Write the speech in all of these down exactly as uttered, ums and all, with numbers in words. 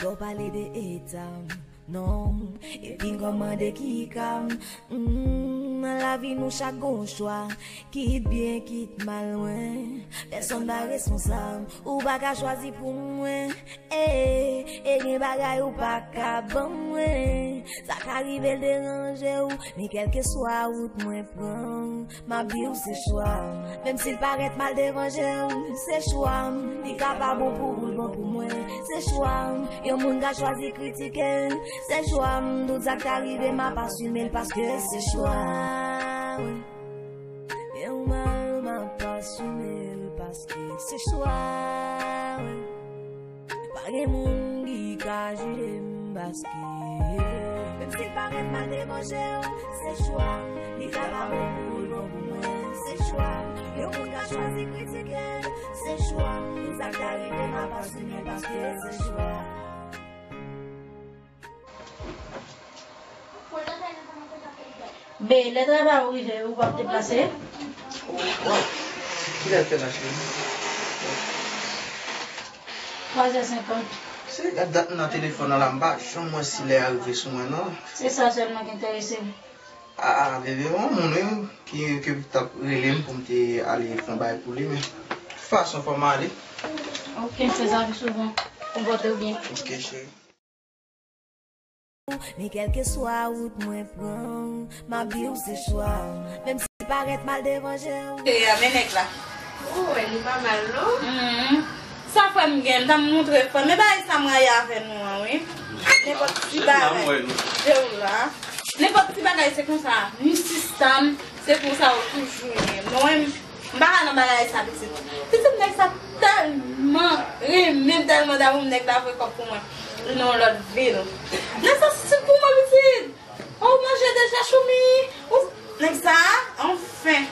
Yo pale de eta m, non, epi m kòmande ki ka m. Mm, nan lavi nou chak gon chwa, kit byen, kit mal, mwen. Pèsonn pa responsab, ou pa ka chwazi pou mwen. Eh, e gen bagay ou pa ka ban mwen. Sa ka rive l deranje w, men kèlkeswa wout mwen pran, m ap di w se chwa m. Menm si l parèt mal devan je w, se chwa m. Li ka pa bon pou ou, l bon pou mwen. Se chwa m. Yon moun ka chwazi kritike l, se chwa m. Tout sa k ta rive, m ap asime l paske se chwa m. Byen ou mal, m ap asime l paske se chwa m. Pa gen moun ki ka jije m paske menm si l parèt mal devan je w, se chwa m. Li ka pa bon pou ou, l bon pou mwen, se chwa m. Yon moun ka chwazi kritike l, se chwa m. Sa k ta rive m ap asime l paske se chwa m. Be, lè travay ou rive, ou p ap deplase? Waw! Kilè l fè la, cheri? Twa zè senkant. Se gad dat m nan telefòn nan la, m pa janm wè si lè a rive sou mwen, non. Se sa sèlman ki enterese m. A, a, bebe, yon moun, wi, ki, ki t ap rele m pou m te ale fè yon bagay pou li, men tout fason, fò m ale. Ok, m fè sa pi souvan. Konpòte w byen. Ok, cheri. Men kèlkeswa wout mwen pran, m ap di w se chwa m. Menm si l parèt mal devan je w. Cheri a, men nèg la. Ou wè, li pa mal, non? Mm. Sa frè m gen, m ta montre frè m. Men bagay sa m rayi avè nou an, wi. Nenpòt ti bagay. Je w la. Nenpòt ti bagay, se konsa. Mistis sa m, se konsa ou toujou ye. Mwen, M pa ka nan bagay sa, pitit. Pitit, nèg sa tèlman renmen m, tèlman damou m, nèg la voye kòb pou mwen. Li nan yon lòt vil. Nèg sa stil pou mwen, pitit. Ou manje deja, Choumi? Ou, nèg sa, anfen.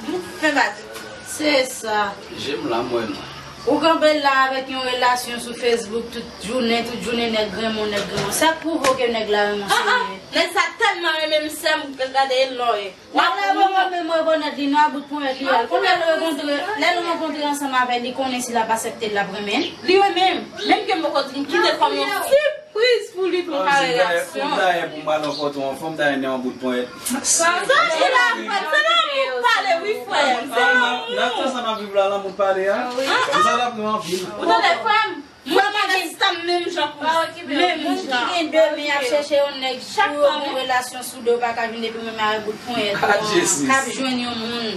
Anfen, badi. Se sa. Je m la, m wè nou. Ou kanpe la avèk yon relasyon sou Facebook tout jounen, tout jounen, nèg renmen w, nèg renmen w. Sa k pwouve w ke nèg la renmen w serye? Nèg sa tèlman renmen m, sè m, gade lò e. Nèg la bon, mwen menm rekonèt li, non, a bout ponyèt li ye. Kounye a nou rankontre, lè nou rankontre ansanm avè l, li konnen si l ap aksepte l, l ap renmen l. Li renmen m. Menm ke m poko di m kite kòm yon sipriz pou li pou l ka wè reyaksyon. Kòm dayè pou m al rankontre yon fanm, ta renmen yon bout ponyèt. Sa ki la, frè m, se lanmou k pale, wi, frè m. Se lanmou. Nan tan sa n ap viv la, lanmou k pale a. Wi. Konsa l ap nou anvi. Ou tande, frè m? Mwen pa gen stan menm jan pou menm moun ki gen de men ap chèche yon nèg pou yo gen relasyon sou do pa ka vin epi menm avèk bout ponyèt ou an, k ap jwenn yon moun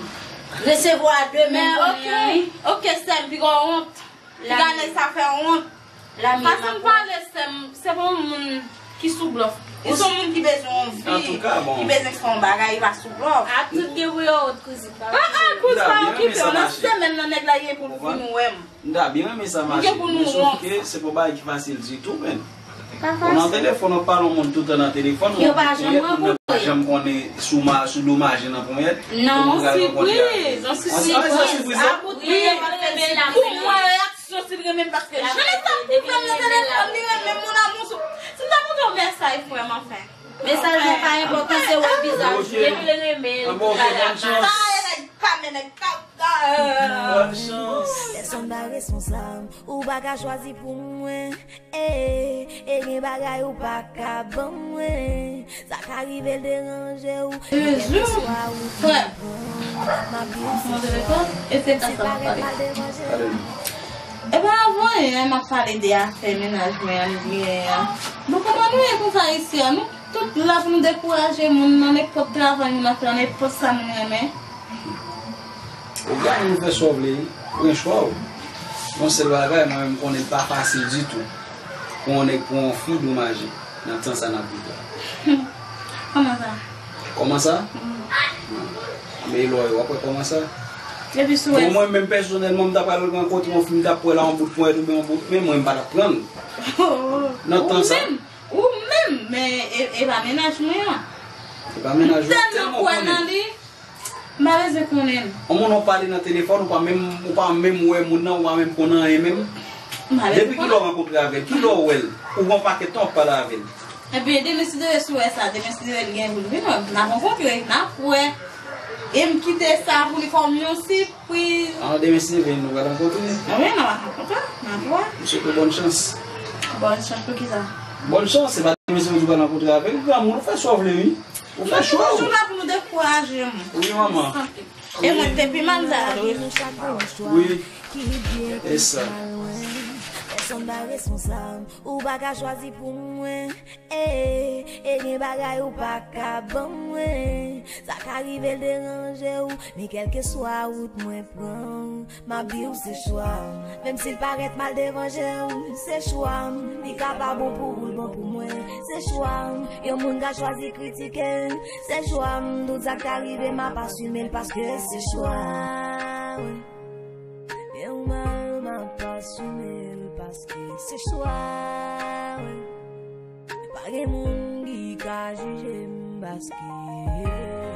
resevwa de men konnen an. Ok, sè m, piga w wont. Piga nèg sa fè wont. Fason m pale, sè m, se pa yon moun ki sou blòf. Li se yon moun ki bezwen yon vi, ki bezwen fè yon bagay, li pa sou blòf. A tout gen pou yo wont, kouzin. Ah, ah, kouz pa okipe w nan semèn nan, nèg la gen pou l vin wè m. M ta byen renmen sa mache, men sòf ke se pa yon bagay ki fasil ditou, menn. Ou nan telefòn, w ap pale yon moun toutan nan telefòn, ou pa janm rankontre, pa janm konnen si w ma-, si w do maje nan ponyèt. Non, yon sipriz, yon sipriz. An, an, se sipriz la? Wi, pou mwen, reyaksyon, si l renmen m, paske jan l ap kouvè m nan telefòn, li renmen m, mon amour. Si m ta montre w mesaj, frè m, anfen. Mesaj la pa enpòtan, se wè vizaj ou. Depi l renmen l, li pa la. Sa e nèg pa men nèg ka. Pèsonn pa responsab, ou pa ka chwazi pou mwen. Eh, e gen bagay ou pa ka ban mwen. Sa ka rive l deranje w. Frè m. Mwen telefòn, e se ka sa m ap pale. E pa anyen, m ap pale de afè mennaj mwen an, li genyen an. Bon, kòman nou ye konsa isi a? Nou tout la pou nou dekouraje moun nan nenpòt travay moun ap fè, nan nenpòt sa moun renmen. Ou gade nou fè sa w vle, pran chwa w. Yon sèl bagay, mwen menm m konnen l pa fasil ditou pou yon nèg pran yon fi domaje nan tan sa n ap viv la. Kòman sa? Kòman sa? Men lò yo, w ap wè kòman sa. Bon, mwen menm pèsonèlman, m ta pral rankontre yon fi, m ta pran l a yon bout ponyèt oubyen yon bout men, mwen m pa t ap pran l. Nan tan sa. Ou menm, men e, e pa mennaj mwen an. E pa mennaj ou, m tèlman kwè nan li. M pa bezwen konnen l. Yon moun w ap pale nan telefòn, ou pa menm, ou pa menm wè moun nan, ou pa menm konn anyen menm. Depi kilè w rankontre avè l, kilè w wè l, ou gen yon pakèt tan w ap pale avè l. Ebyen, demen si Dye vle, si w wè sa, demen si Dye vle, li gen pou l vin wè m. N ap rankontre, n ap wè. E m kite sa pou li kòm yon sipriz. An, demen si Dye vle, nou pral rankontre. Wi, nou pral rankontre, n ap wè. M swete w bòn chans. Bòn chans pou kisa? Bòn chans, se pa demen se ou pral rankontre avè l, granmoun, ou fè sa w vle, wi. Ou fè chwa w. Toujou la pou nou dekouraje m. Wi, manman. E mwen te pi mal sa. Wi. E sa. Pèsonn pa responsab, ou pa ka chwazi pou mwen. E, e gen bagay ou pa ka ban mwen. Sa ka rive l deranje w, men kèlkeswa wout mwen pran, m ap di w se chwa m. Menm si l parèt mal devan je w, se chwa m. Li ka pa bon pou ou, l bon pou mwen, se chwa m. Yon moun ka chwazi kritike l, se chwa m. Tout sa k ta rive m ap asime l paske se chwa m. Byen ou mal, m ap asime l paske se chwa m. Pa gen moun ki ka jije m paske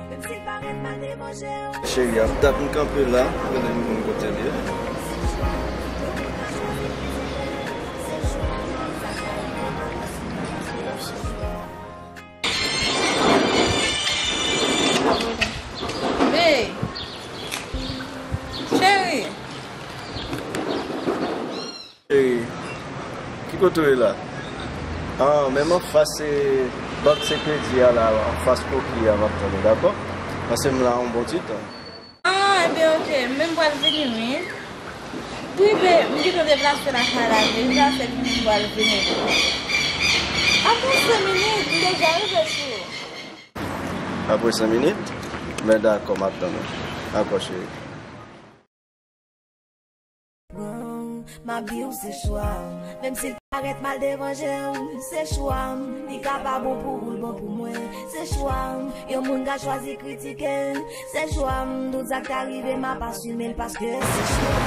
menm si l parèt mal devan je w. Cheri, ap dat m kanpe la, rele m konn kote l ye. Hey! Cheri! Cheri, ki kote w ye la? Ah, menm anfas se bank Sekredi a la, anfas koki a, m ap tann ou, dakò? Pase m la yon bon ti tan. Ah, ebyen, oke, men m pral vini, wi. Wi, be, m gentan deplase lakay la, deja, se vini m pral vini. Apre senk minit, m deja rive sou ou. Apre senk minit? Men dakò, m ap tann ou. Dakò, cheri. M ap di w se chwa m. Menm si l parèt mal devan je w, se chwa m. Li ka pa bon pou ou, l bon pou mwen, se chwa m. Yon moun ka chwazi kritike l, se chwa m. Tout sa k ta rive m ap asime l paske se chwa m.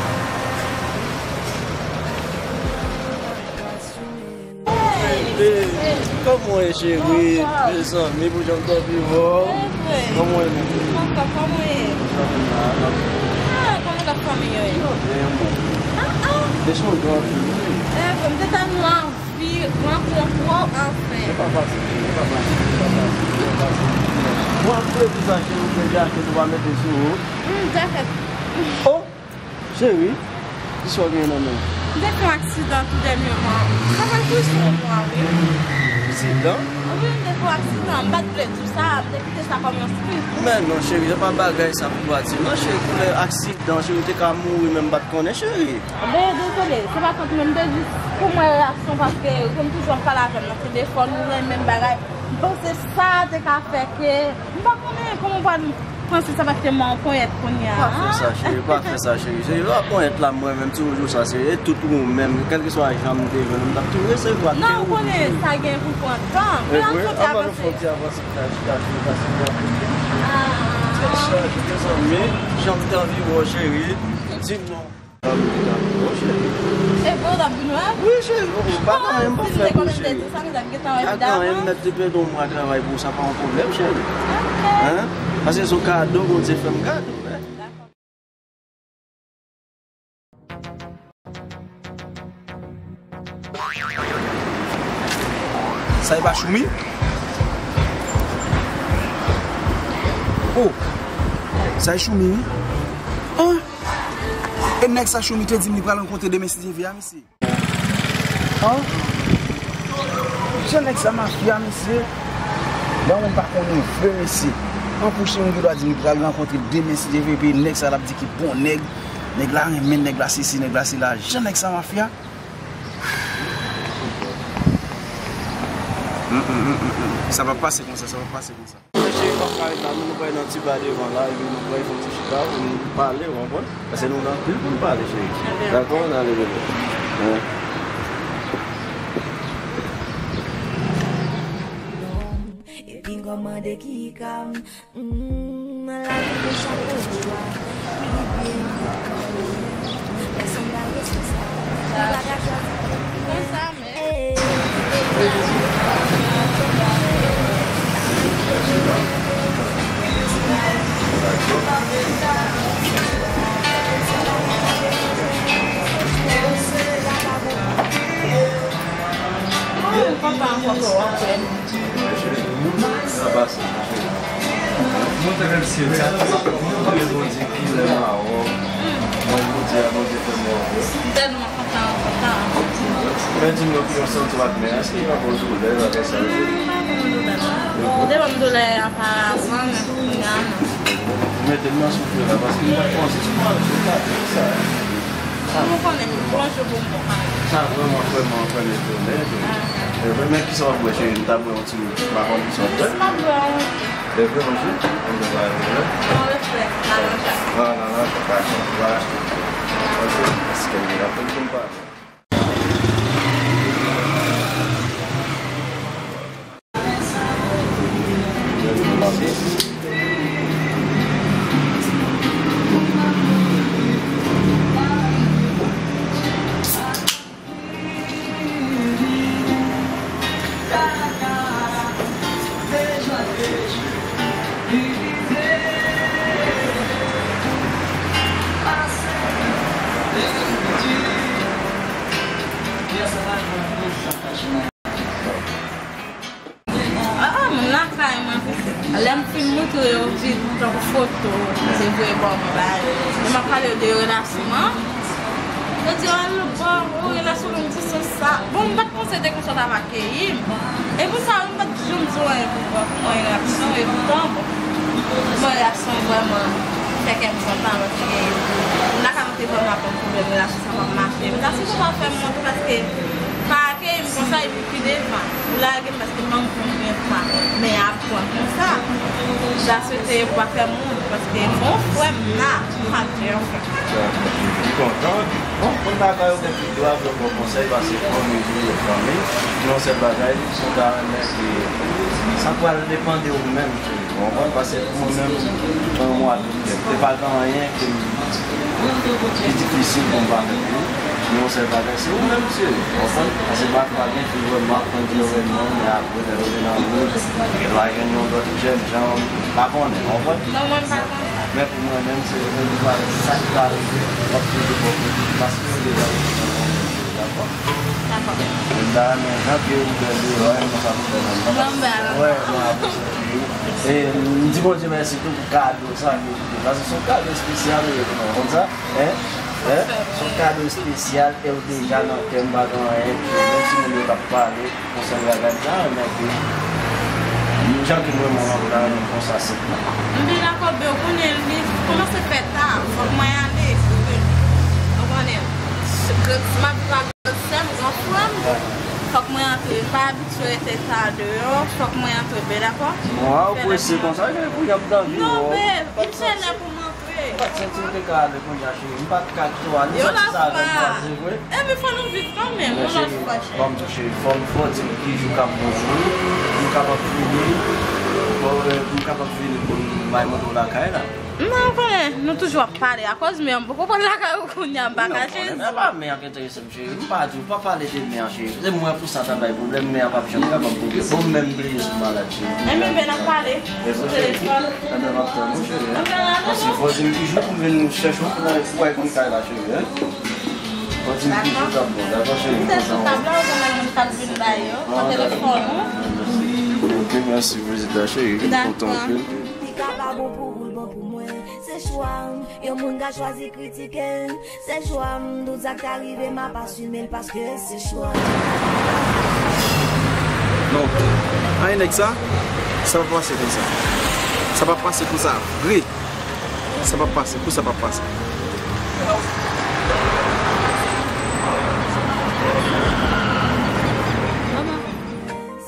Hey, babe, kòman w ye, cheri? Mezanmi, pou jan m t anvi wè w. Kòman w ye, menm? Kòman w ye? Ah, kòman lòt fanmi yo ye? Yo byen, bon. Ah, ah. Depi yon gran fi, wi. Eh, bon, m te tèlman anvi rankontre w, anfen. Se pa fasil, se pa fasil, se pa fasil, se pa fasil. Bon, apre tout sa, cheri, ou gen jakèt ou pa mete sou ou. Hmm, jakèt. Oh! Cheri, kisa w genyen nan men w? M te fè yon aksidan tou dènyèman. Sa fè plis yon mwa, wi. Aksidan? Wi, m te fè yon aksidan. M pa t vle di w sa, m te kite sa kòm yon sipriz. Men non, cheri, se pa bagay sa pou w pa di m. Non, cheri, koulè aksidan, cheri, ou te ka mouri menm, m pa t konnen, cheri. Ben, dezole, se pa kont mwen, m te jis pou m wè reyaksyon, paske ou konn toujou ap pale avè m nan telefòn, ou renmen m bagay. M panse sa te ka fè ke, m pa konnen kòman w pral Francis ap achte mwen yon ponyèt kounye a. Pa fè sa, cheri, pa fè sa, cheri. Cheri, pa ponyèt la, mwen menm, ti jou sa, se e tout ou menm, kèlkeswa jan m te jwenn ou, m t ap tou resevwa. Non, ou konnen sa gen pou pran tan. Men ann fè yon ti avanse. Ann fè yon ti avanse, chita, chita, chita, chita. Ah. Tèt chaje, mezanmi, jan m te anvi wè w, cheri. Di m non. Bon, cheri. E bon, w t ap vin wè m? Wi, cheri, ou pa gen anyen m pa fè pou ou, cheri. Sa nou t ap gentan wè evidaman. Pa gen anyen, m mèt te pèdi yon mwa travay pou ou, sa pa yon pwoblèm, cheri. Ok. Hein? Paske se yon kado, Bondye fè m kado, hein? Dakò. Sa e pa Choumi? Oh! Sa e Choumi, wi. Ah! E nèg sa Choumi te di m li pral rankontre demen si Dye vle a, mesye. An? Jan nèg sa mafya, mesye. Bon, mwen pa konnen vre, mesye. An, pou Choumi gen dwa di m li pral rankontre demen si Dye vle, epi nèg sa l ap di ki bon nèg. Nèg la renmen nèg la, sesi, nèg la sela. Jan nèg sa mafya. Mm, mm, mm, mm, mm. Sa p ap pase konsa, sa p ap pase konsa. Cheri, m ap ka ret la, nou, nou pral nan ti ba devan la, epi nou pral fè yon ti chita, pou nou pale, ou konprann? Paske nou gen anpil pou n pale, cheri. Dakò, n ale, bebe. Wen. Epi kòmande ki ka, mm, la ki pou chapo jwa, ki byen, pèsonn pa responsab, ou pa ka chwazi. Konsa, Mwen te menm si mwen, mwen te Bondye ki lè mwen a wè w. Mwen Bondye a, Bondye fè mwen wè w. M tèlman kontan, kontan. Men di m non, ki yon santi w ap gen, èske w ap gen doulè, bagay sa yo? M pa gen doulè, non. Ou te ban m doulè oparavan, men kounye a, non. Ou mete m nan soufri la, paske m pa t panse sou manje sa, sa. Ou konnen, m pran jou pou m pran. Sa vrèman, vrèman, vrèman etone. Men, men kisa w ap bwè, cheri? M ta bwè yon ti, m pa konn kisa w ap bwè. Jis m ap bwè yon refre. Refre, manje? Manje pa refre. Yon refre, lalanjay. Ah, lalanjay, dakò. Ou va achte. Ok, èske m ap konn pa. Ah, moun lakay mwen, lè m fin moutre yo vid tankou foto, se vre bon bagay. Lè m ap pale yo de relasyon an, yo di, "Oh, bon, oh, relasyon long distans sa." Bon, m pa t panse te konsa w t ap akeyi m. E pou sa, m pa t janm di w anyen pou, pou yon relasyon. E poutan, bon, bon, relasyon vrèman fè kè m kontan, paske m lakay mwen te vrèman ap yon pwoblèm, relasyon sa p ap mache. M ta sipoze fè m montre, paske pa akeyi m konsa, epi pi devan, ou lage m paske mank konbyen fwa, men aprann konsa. M ta swete yo pa fè moun, paske bon frè m la, m pa te anfen. Li kontan, bon, moun lakay yo gen tout dwa pou yo ba w konsèy, paske fanmi li, yo fanmi, men yon sèl bagay, si w ta renmen ke sa pral depann de ou menm, cheri, ou konprann? Paske pou mwen menm, mwen yon mwa dout, te pa gen anyen ke m ki difisil pou m pa fè pou ou. Men yon sèl bagay, se ou menm, cheri. Ou konprann? Paske pa, pa gen fi vrèman ap pran di yo renmen, men apre, lè yo vin nan wout, yo va jwenn yon lòt jèn jan, pa konnen, ou konprann? Non, mwen, m pa konn sa. Men pou mwen menm, se, se sa ki va rive, w ap toujou bò kote, paske ou deja rive nan yon lòt jèn, dakò? Dakò. Men m ta renmen jan ke ou bèl deyò, renmen sa pou fè nan. Mwen, m bèl. Wè, mwen apresye. E m di Bondye mèsi tou pou kado sa ke li te. Paske se yon kado espesyal ou ye pou mwen, konn sa? Hein? Hein? Se yon kado espesyal e ou deja nan kè m, pa gen anyen ki, menm si moun yo t ap pale konsènan bagay sa, men ke jan ke mwen menm m ap la, men konsa se pou. M byen dakò, men ou konnen li kòmanse fè ta, fòk mwen ale, ou konnen. M ap viv ak gran sè m, gran frè m, fòk mwen antre. M pa abitye rete ta deyò, fòk mwen antre, byen dakò? Mwen, ou prese konsa, men kounye a m t anvi wè w. Non, babe, li se lè pou m antre. M pa t santi m te ka ale kounye a, cheri. M pa t ka kite w ale, m santi sa avè m kwaze vre. Epi fò nou viv kanmenm, yon lòt fwa, cheri. Ban m tou, cheri, fò m, fò w di m ki jou k ap bon pou nou, pou m kapab vini, pou, eh, pou m kapab vini pou m bay montre w lakay la. Non, ou konnen, nou toujou ap pale, akoz mè a m poko pral lakay ou kounye a, m pa ka, cheri. Non, konnen, men pa mè a ki enterese m, cheri. M pa di w, pa pale de mè a, cheri. Se mwen pou sa ta bay pwoblèm, mè a p ap janm kapab regle. Bon, m menm bliye sou malad, cheri. Enben, ben, n ap pale sou telefòn. Enben, m ap tann ou, cheri, hein. Paske fò di m ki jou pou m vin chèche w pou n al, pou w al konn kay la, cheri, hein. Fò di m ki jou k ap bon, dakò, cheri? M kontan. Sou tab la, ou konn moun k ap vin bay yo, nan telefòn ou. Ok, mèsi pou vizit la, cheri. M kontan anpil. Li ka pa bon pou ou, l bon pou mwen. Se chwa m. Yon moun ka chwazi kritike m. Se chwa m, tout sa k ta rive m ap asime l paske se chwa m. Non. Ay, nèg sa, sa p ap pase konsa. Sa p ap pase konsa vre. Sa p ap pase, pou sa p ap pase.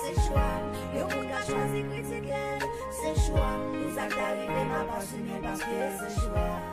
Se chwa m, yon moun ka chwazi kritike m. Se chwa m, tout sa k ta rive m ap asime paske se chwa m.